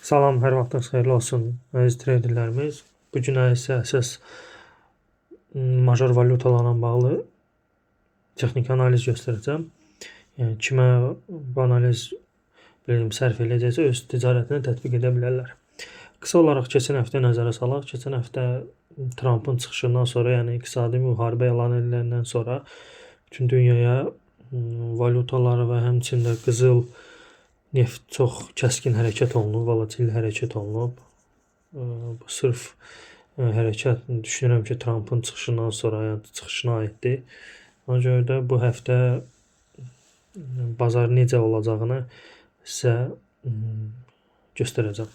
Salam, hər vaxtınız xeyirli olsun, əziz treyderlərimiz. Bu gün isə əsas major valyutalarla bağlı texniki analiz göstərəcəm. Yəni kimə bu analiz belə sərf eləyəcəksə öz ticarətinə tətbiq edə bilərlər. Qısa olaraq keçən həftə nəzərə salaq. Keçən həftə Trumpın çıxışından sonra, yəni iqtisadi müharibə elan ediləndən sonra bütün dünyaya valyutalar və həmçinin də qızıl, neft çox kəskin hərəkət olunub, volatil hərəkət olunub. Bu sırf hərəkət düşünürəm ki, Trumpın çıxışından sonra, yəni çıxışına aiddir. Ona görə də bu həftə bazar necə olacağını sizə göstərəcəm.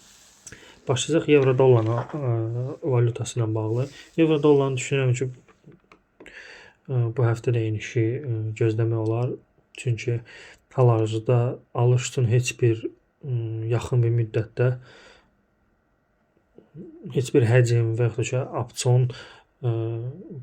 Başlayacaq evro-dollar valyutası ilə bağlı. Evro-dollarını düşünürəm ki, bu həftə də enişi gözləmək olar. Çünki hal-hazırda alış üçün heç bir yaxın bir müddətdə heç bir həcm və yaxud da ki, opsiyon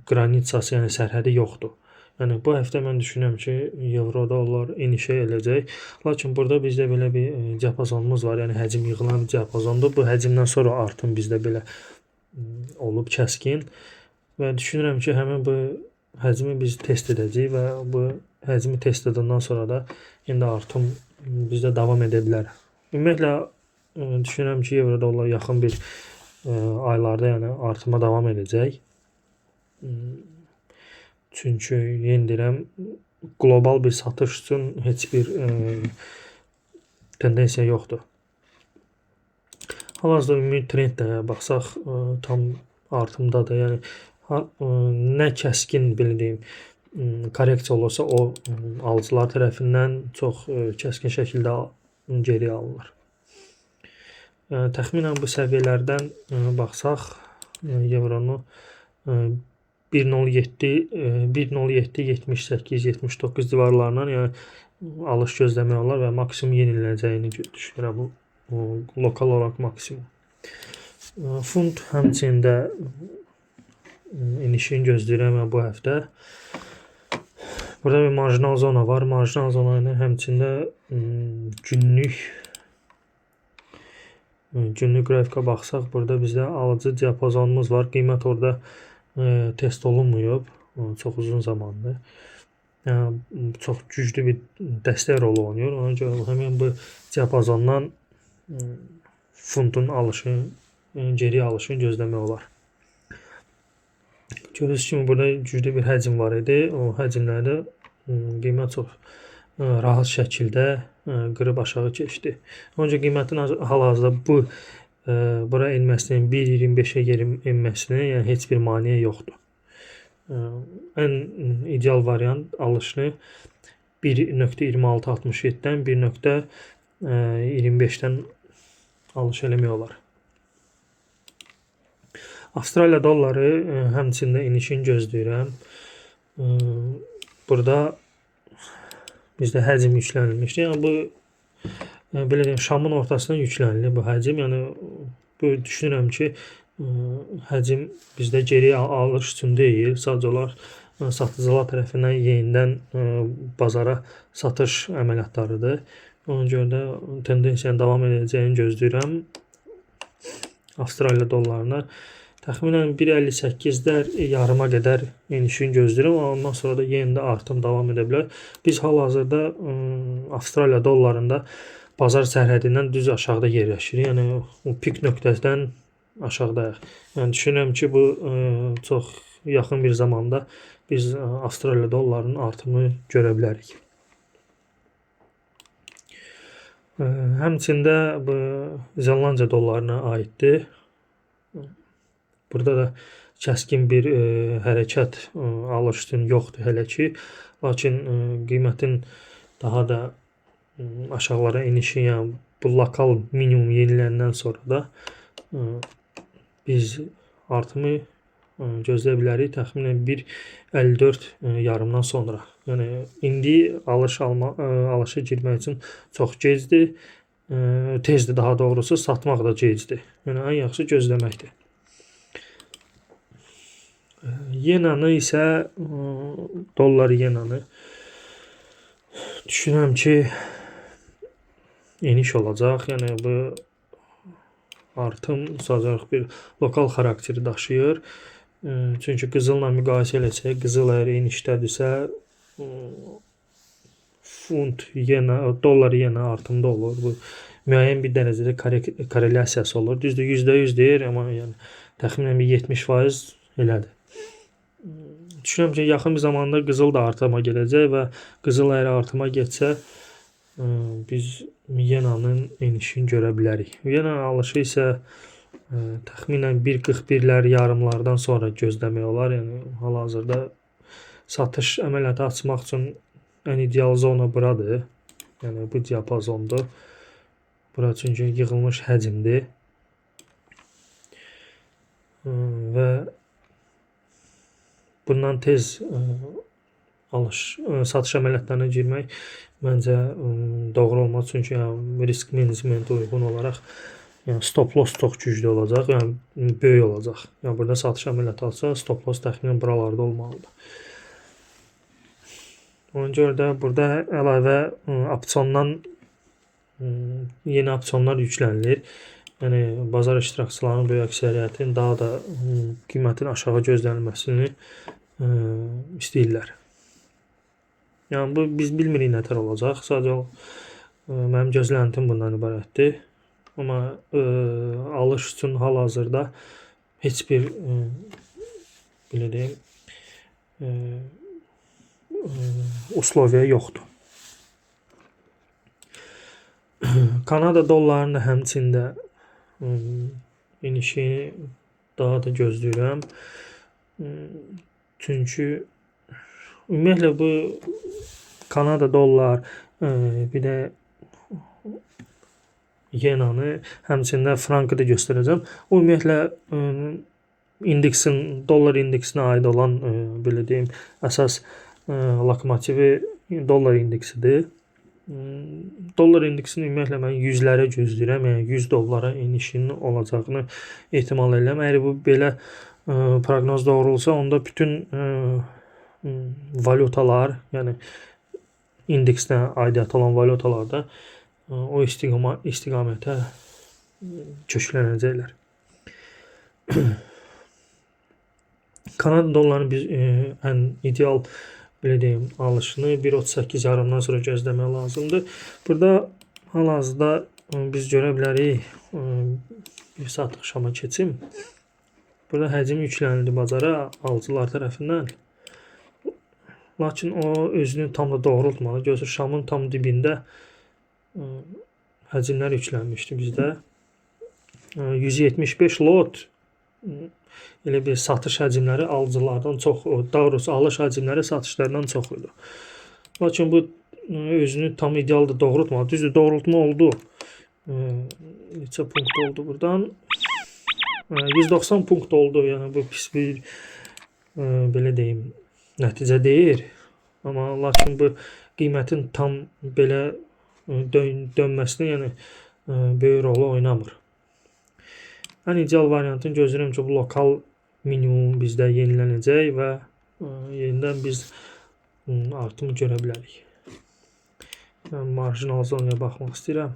qranitsası, yəni sərhədi yoxdur. Yəni bu həftə mən düşünürəm ki, evro-dollar enişə eləcək. Lakin burada bizdə belə bir diapazonumuz var. Yəni həcm yığılan bir diapazondur. Bu həcmdən sonra artım bizdə belə olub kəskin və düşünürəm ki, həmin bu həcmi biz test edəcəyik və bu həcmi test edəndən sonra da indi artım bizdə davam edə bilər. Ümumiyyətlə düşünürəm ki, evro-dollar yaxın bir aylarda, yəni artıma davam edəcək. Çünki yenə deyirəm, qlobal bir satış üçün heç bir tendensiya yoxdur. Hal-hazırda ümumi trenddə baxsaq, tam artımdadır. Yəni nə kəskin belə deyim, korreksiya olursa, o alıcılar tərəfindən çox kəskin şəkildə geriyə alınır. Təxminən bu səviyyələrdən baxsaq, evronu 1.07, 1.07, 78, 79 divarlarından, yəni alış gözləmək olar və maksimum yenilənəcəyini düşünürəm bu lokal olaraq maksimum. Funt həmçinin də enişini gözləyirəm bu həftə. Burada bir marjinal zona var. Marjinal zona ilə həmçində günlük qrafikə baxsaq, burada bizdə alıcı diapazonumuz var. Qiymət orada test olunmayıb çox uzun zamandır. Yəni çox güclü bir dəstək rolu oynayır. Ona görə həmin bu diapazondan funtun alışı, geriyə alışını gözləmək olar. Gördüyünüz kimi burada güclü bir həcm var idi. O həcmlərdə qiymət çox rahat şəkildə qırıb aşağı keçdi. Ona görə qiymətin hal-hazırda bu bura enməsinin 1.25-ə enməsinə, yəni heç bir maneə yoxdur. Ən ideal variant alışını 1.2667-dən 1.25-dən alış eləmək olar. Avstraliya dolları həmçinin də enişini gözləyirəm. Burada bizdə həcm yüklənilmişdi. Yəni bu belə deyim, şamın ortasına yüklənilib bu həcm. Yəni bu düşünürəm ki, həcm bizdə geriyə alış üçün deyil, sadəcə olaraq satıcılar tərəfindən yenidən bazara satış əməliyyatlarıdır. Ona görə də tendensiyanın davam edəcəyini gözləyirəm. Avstraliya dollarına təxminən 1.58-lər yarıma qədər enişini gözləyirəm. Ondan sonra da yenə də artım davam edə bilər. Biz hal-hazırda Avstraliya dollarında bazar sərhədindən düz aşağıda yerləşirik. Yəni o pik nöqtədən aşağıdayıq. Yəni düşünürəm ki, bu çox yaxın bir zamanda biz Avstraliya dollarının artımını görə bilərik. Həmçində bu Zelandiya dollarına aiddir. Burada da kəskin bir hərəkət alış üçün yoxdur hələ ki. Lakin qiymətin daha da aşağılara enişi, yəni bu lokal minimum yeniləndən sonra da biz artımı gözləyə bilərik təxminən 1.54 yarımdan sonra. Yəni indi alış alma alışa girmək üçün çox gecdir. Tezdir daha doğrusu, satmaq da gecdir. Yəni ən yaxşısı gözləməkdir. Yenanı isə dollar yenanı düşünürəm ki, eniş olacaq. Yəni bu Artım sadəcə bir lokal xarakteri daşıyır. Çünki qızılla müqayisə eləsək, qızıl əgər enişdədirsə, funt yenə, dollar yenə artımda olur. Bu müəyyən bir dərəcədə korrelyasiyası olur. Düzdür, %100 deyir, amma yəni təxminən bir 70% elədir. Düşünürəm ki, yaxın bir zamanda qızıl da artıma gedəcək və qızıl əgər artıma getsə, biz yenanın enişini görə bilərik. Yena alışı isə təxminən 1.41-lər yarımlardan sonra gözləmək olar. Yəni hal-hazırda satış əməliyyatı açmaq üçün ən ideal zona buradır. Yəni bu diapazondur. Bura çünki yığılmış həcmdir. Və bundan tez satış əməliyyatlarına girmək məncə doğru olmaz. Çünki yəni, risk menecmentə uyğun olaraq yəni stop loss çox güclü olacaq, yəni böyük olacaq. Yəni burada satış əməliyyatı alsa, stop loss təxminən buralarda olmalıdır. Ona görə də burada əlavə opsiondan yeni opsionlar yüklənilir. Yəni bazar iştirakçılarının böyük əksəriyyətinin daha da qiymətin aşağı gözlənilməsini istəyirlər. Yəni bu biz bilmirik nətər olacaq. Sadəcə mənim gözləntim bundan ibarətdir. Amma alış üçün hal-hazırda heç bir belə deyim usloviya yoxdur. Kanada dollarının da həmçində enişini daha da gözləyirəm. Çünki ümumiyyətlə bu Kanada dollar, bir də yenanı, həmçində frankı da göstərəcəm. O ümumiyyətlə indeksin, dollar indeksinə aid olan belə deyim, əsas lokomotivi dollar indeksidir. Dollar indeksini ümumiyyətlə mən 100-lərə gözləyirəm. Yəni 100 dollara enişinin olacağını ehtimal edirəm. Əgər bu belə proqnoz doğru olsa, onda bütün valyutalar, yəni indeksinə aidiyyatı olan valyutalarda o istiqamətə köklənəcəklər. Kanada dollarının biz ən ideal belə deyim, alışını 1.38 yarımdan sonra gözləmək lazımdır. Burada hal-hazırda biz görə bilərik, bir saatlıq şama keçim. Burada həcm yüklənildi bazara alıcılar tərəfindən. Lakin o özünü tam da doğrultmadı. Görürsünüz, şamın tam dibində həcmlər yüklənmişdi bizdə. 175 lot elə bir satış həcmləri alıcılardan çox, daha doğrusu alış həcmləri satışlardan çox idi. Lakin bu özünü tam idealda doğrultmadı. Düzdür, doğrultma oldu. Neçə punkt oldu buradan? 190 punkt oldu. Yəni bu pis bir belə deyim, nəticə deyil. Amma lakin bu qiymətin tam belə dönməsinə, yəni böyük rolu oynamır. Ən ideal variantını gözləyirəm ki, bu lokal minimum bizdə yenilənəcək və yenidən biz artımı görə bilərik. Mən marjinal zonaya baxmaq istəyirəm.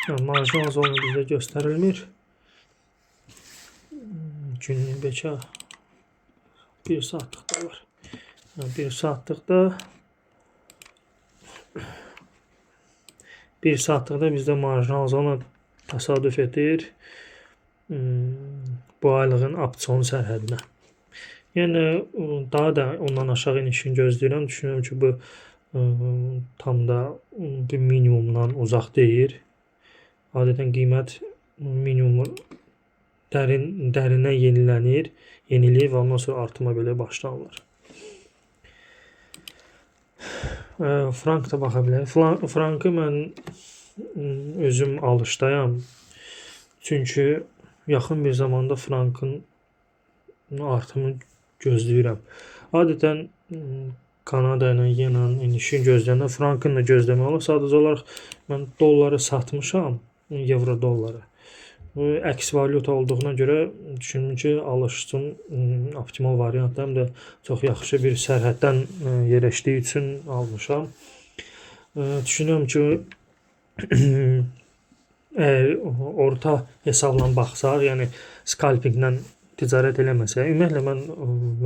Yəni, marjinal zona bizdə göstərilmir. Günlük bəlkə 1 saatlıqda var. Yəni, 1 saatlıqda 1 saatlıqda bizdə marjinal zona təsadüf edir bu aylığın opsiyon sərhədinə. Yəni daha da ondan aşağı enişini gözləyirəm. Düşünürəm ki, bu tam da bir minimumdan uzaq deyil. Adətən qiymət minimumu dərindən yenilənir, yenilir və ondan sonra artıma belə başlanılır. Frank da baxa bilərik. Frankı mən özüm alışdayam. Çünki yaxın bir zamanda frankın artımını gözləyirəm. Adətən Kanada ilə yenanın enişini gözləyəndə frankın da gözləmək olur. Sadəcə olaraq mən dolları satmışam, evro dolları. Bu əks valyuta olduğuna görə düşündüm ki, alış üçün optimal variant, həm də çox yaxşı bir sərhəddən yerləşdiyi üçün almışam. Düşünürəm ki, Əgər orta hesabla baxsaq, yəni scalpinglə ticarət eləməsək, ümumiyyətlə mən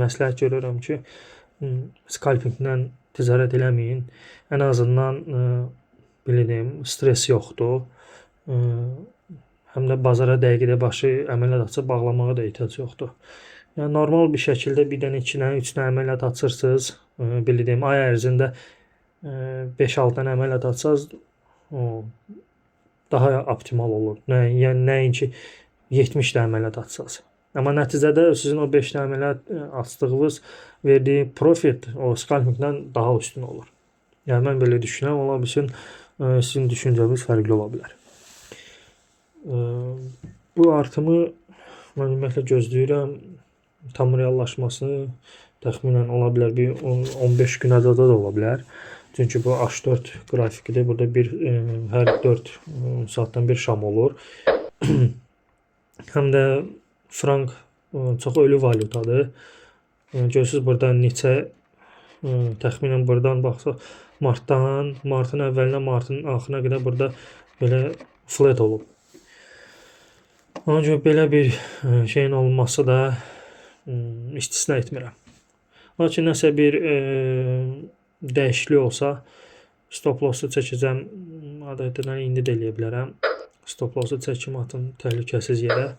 məsləhət görürəm ki, scalpinglə ticarət eləməyin. Ən azından belə deyim, stres yoxdur. Həm də bazara dəqiqədə başı əməliyyat açıb bağlamağa da ehtiyac yoxdur. Yəni normal bir şəkildə bir dənə, iki dənə, üç dənə əməliyyat açırsınız, belə deyim, ay ərzində 5-6 dənə əməliyyat açsaz, o daha optimal olur. Yəni nəinki 70 dənə əməliyyat açsaz. Amma nəticədə sizin o 5 dənə əməliyyat açdığınız verdiyi profit o scalpingdən daha üstün olur. Yəni mən belə düşünürəm, ola bilsin sizin düşüncəniz fərqli ola bilər. Bu artımı mən ümumiyyətlə gözləyirəm. Tam reallaşmasını təxminən ola bilər bir 15 günə də ola bilər. Çünki bu H4 qrafikidir. Burada bir hər 4 saatdan bir şam olur. Həm də frank çox ölü valyutadır. Görürsüz burada neçə təxminən buradan baxsaq martdan, martın əvvəlinə, martın axırına qədər burada belə flat olub. Ona görə belə bir şeyin olması da istisna etmirəm. Lakin nəsə bir dəyişiklik olsa stop lossu çəkəcəm. Adətən indi də eləyə bilərəm. Stop lossu çəkim atım təhlükəsiz yerə.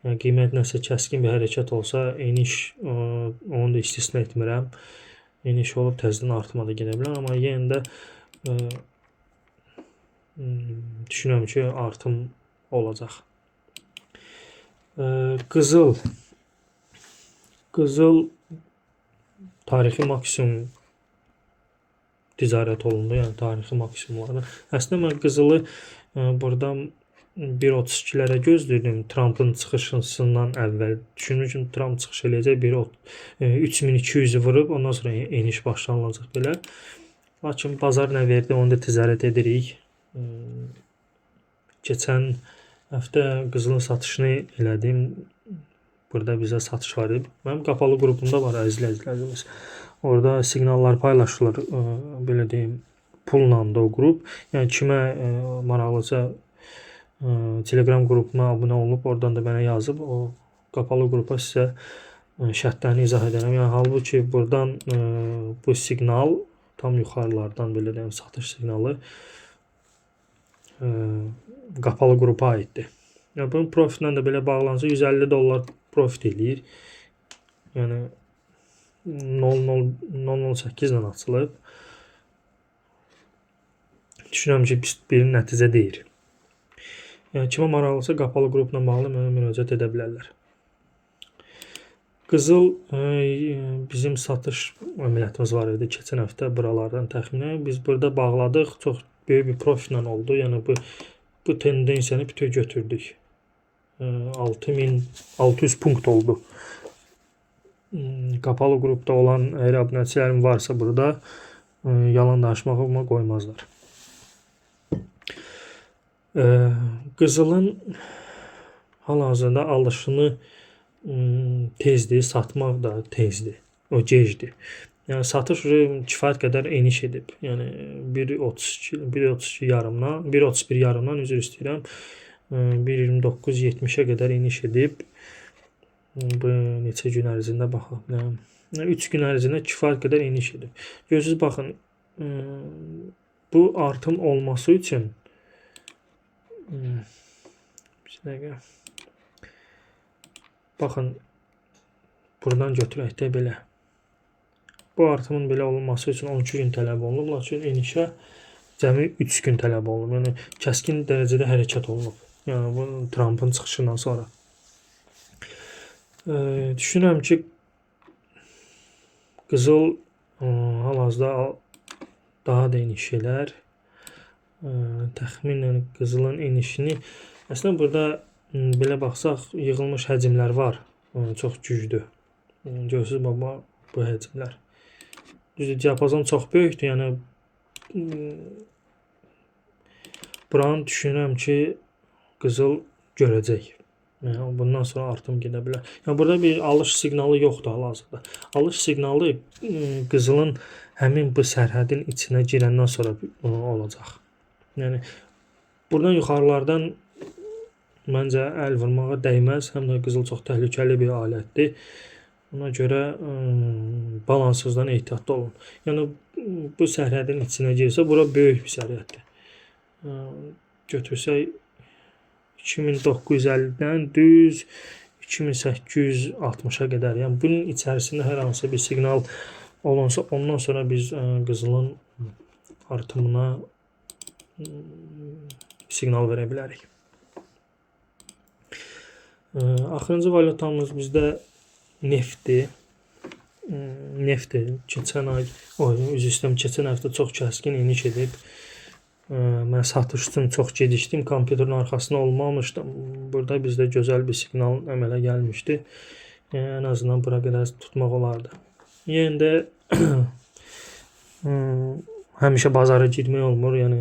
Yəni qiymət nəsə kəskin bir hərəkət olsa, eniş onu da istisna etmirəm. Eniş olub təzədən artıma da gedə bilər, amma yenə də düşünürəm ki, artım olacaq. Qızıl. Qızıl tarixi maksimum ticarət olundu, yəni tarixi maksimumlardan. Əslində mən qızılı buradan 1.32-lərə gözləyirdim Trumpın çıxışından əvvəl. Düşünmüşdüm Trump çıxış eləyəcək, 3200 vurub, ondan sonra eniş başlanılacaq belə. Lakin bazar nə verdi, onu da ticarət edirik. Keçən həftə qızılın satışını elədim. Burada bizə satış var idi. Mənim qapalı qrupumda var əziz izləyicilərimiz. Orada siqnallar paylaşılır, belə deyim, pulla da o qrup. Yəni kimə maraqlıca Telegram qrupuma abunə olub, oradan da mənə yazıb o qapalı qrupa sizə şərtlərini izah edərəm. Yəni halbuki buradan bu siqnal tam yuxarılardan belə deyim, satış siqnalı qapalı qrupa aiddir. Yəni bunun profitlə də belə bağlansa 150 dollar profit eləyir. Yəni 0.008 ilə açılıb. Düşünürəm ki, pis bir nəticə deyil. Yəni kimə maraqlısa qapalı qrupla bağlı mənə müraciət edə bilərlər. Qızıl bizim satış əməliyyatımız var idi keçən həftə buralardan təxminən. Biz burada bağladıq. Çox böyük bir profitlə oldu. Yəni bu tendensiyanı bütöv götürdük. 6600 punkt oldu. Qapalı qrupda olan əgər abunəçilərim varsa burada yalan danışmağıma qoymazlar. Qızılın hal-hazırda alışını tezdir, satmaq da tezdir. O gecdir. Yəni satış kifayət qədər eniş edib. Yəni 1.32, 1.32 yarımdan, 1.31 yarımdan üzr istəyirəm. 1.29.70-ə qədər eniş edib. Bu neçə gün ərzində baxaq. 3 gün ərzində kifayət qədər eniş edib. Görürsüz, baxın, bu artım olması üçün bir dəqiqə. Baxın, buradan götürək də belə. Bu artımın belə olunması üçün 12 gün tələb olunub, lakin enişə cəmi 3 gün tələb olunub. Yəni kəskin dərəcədə hərəkət olunub. Yəni bu Trumpın çıxışından sonra. Düşünürəm ki, qızıl hal-hazırda daha da eniş elər. Təxminən qızılın enişini əslində burada belə baxsaq yığılmış həcmlər var. Çox güclü. Görürsüz baba bu həcmlər. Düzdür, diapazon çox böyükdür. Yəni buranı düşünürəm ki, qızıl görəcək. Yəni bundan sonra artım gedə bilər. Yəni burada bir alış siqnalı yoxdur hal-hazırda. Alış siqnalı qızılın həmin bu sərhədin içinə girəndən sonra olacaq. Yəni Buradan yuxarılardan məncə əl vurmağa dəyməz. Həm də qızıl çox təhlükəli bir alətdir. Ona görə balansızdan ehtiyatlı olun. Yəni bu sərhədin içinə girsə, bura böyük bir sərhəddir. Götürsək 2950-dən düz 2860-a qədər. Yəni bunun içərisində hər hansı bir siqnal olunsa, ondan sonra biz qızılın artımına siqnal verə bilərik. Axırıncı valyutamız bizdə neftdir. Neftdir. Keçən ay, üzr istəyirəm, keçən həftə çox kəskin eniş edib. Mən satış üçün çox gecikdim. Kompüterin arxasında olmamışdım. Burada bizdə gözəl bir siqnal əmələ gəlmişdi. Yəni, ən azından bura qədər tutmaq olardı. Yenə də həmişə bazara girmək olmur. Yəni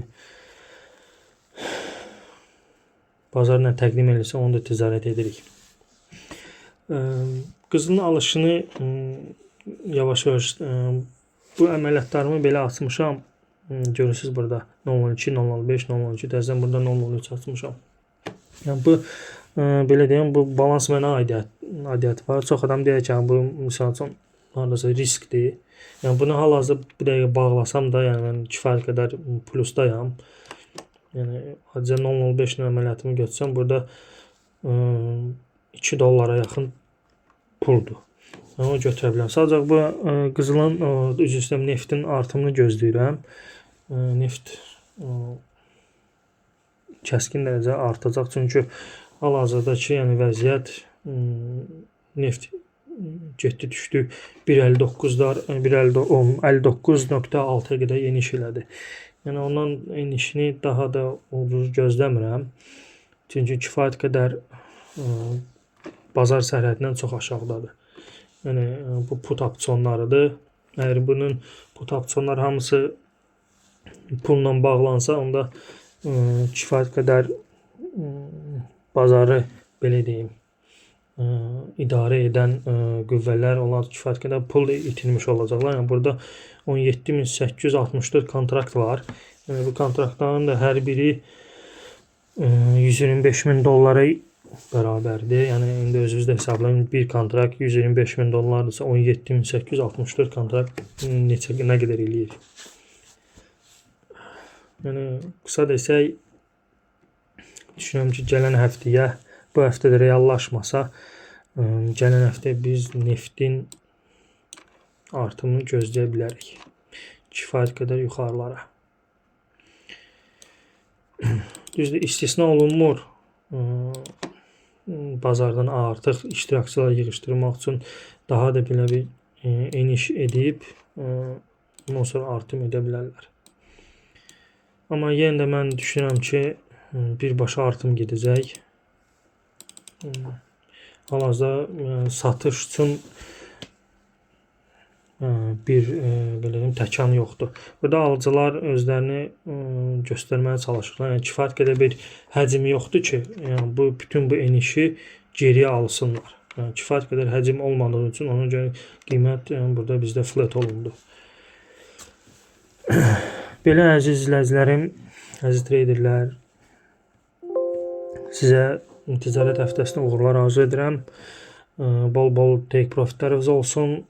bazar nə təqdim edirsə onu da ticarət edirik. Qızılın alışını yavaş-yavaş bu əməliyyatlarımı belə açmışam. Görürsünüz burada 0.02, 0.05, 0.02, təzədən burada 0.03 açmışam. Yəni bu belə deyim, bu balans mənə aidiyyəti var. Çox adam deyir ki, bu misal üçün hardasa riskdir. Yəni bunu hal-hazırda bu dəqiqə bağlasam da, yəni mən kifayət qədər plusdayam. Yəni adicə 0.05 ilə əməliyyatımı götürsəm burada 2 dollara yaxın puldur. Yəni, onu götürə bilərəm. Sadəcə bu qızılın, üzr istəyirəm, neftin artımını gözləyirəm. Neft kəskin dərəcə artacaq. Çünki hal-hazırdakı yəni vəziyyət neft getdi düşdü 1.59-lar 1.59.6-ya qədər eniş elədi. Yəni ondan enişini daha da ucuz gözləmirəm. Çünki kifayət qədər bazar sərhədindən çox aşağıdadır. Yəni bu put opsiyonlarıdır. Əgər bunun put opsiyonları hamısı pulla bağlansa, onda kifayət qədər bazarı belə deyim, idarə edən qüvvələr onlar kifayət qədər pul itirmiş olacaqlar. Yəni burada 17.864 kontrakt var. Yəni bu kontraktların da hər biri 125.000 dollara bərabərdir. Yəni indi özünüz də hesablayın. Bir kontrakt 125.000 dollardırsa 17.864 kontrakt neçə nə qədər eləyir? Yəni qısa desək düşünürəm ki, gələn həftəyə bu həftə də reallaşmasa, gələn həftə biz neftin artımını gözləyə bilərik. Kifayət qədər yuxarılara. Düzdür, istisna olunmur. Bazardan artıq iştirakçılar yığışdırmaq üçün daha da belə bir eniş edib, ondan sonra artım edə bilərlər. Amma yenə də mən düşünürəm ki, birbaşa artım gedəcək. Hal-hazırda satış üçün bir belə deyim, təkan yoxdur. Burada alıcılar özlərini göstərməyə çalışırlar. Yəni kifayət qədər bir həcm yoxdur ki, yəni bu bütün bu enişi geriyə alsınlar. Yəni kifayət qədər həcm olmadığı üçün ona görə qiymət yəni, burada bizdə flat olundu. Belə əziz izləyicilərim, əziz traderlər, sizə ticarət həftəsində uğurlar arzu edirəm. Bol-bol take profitləriniz olsun.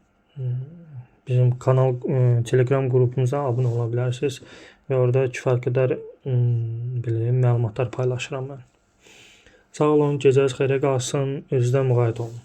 Bizim kanal Telegram qrupumuza abunə ola bilərsiniz və orada kifayət qədər belə deyim, məlumatlar paylaşıram mən. Sağ olun, gecəniz xeyrə qalsın, özünüzdən müğayət olun.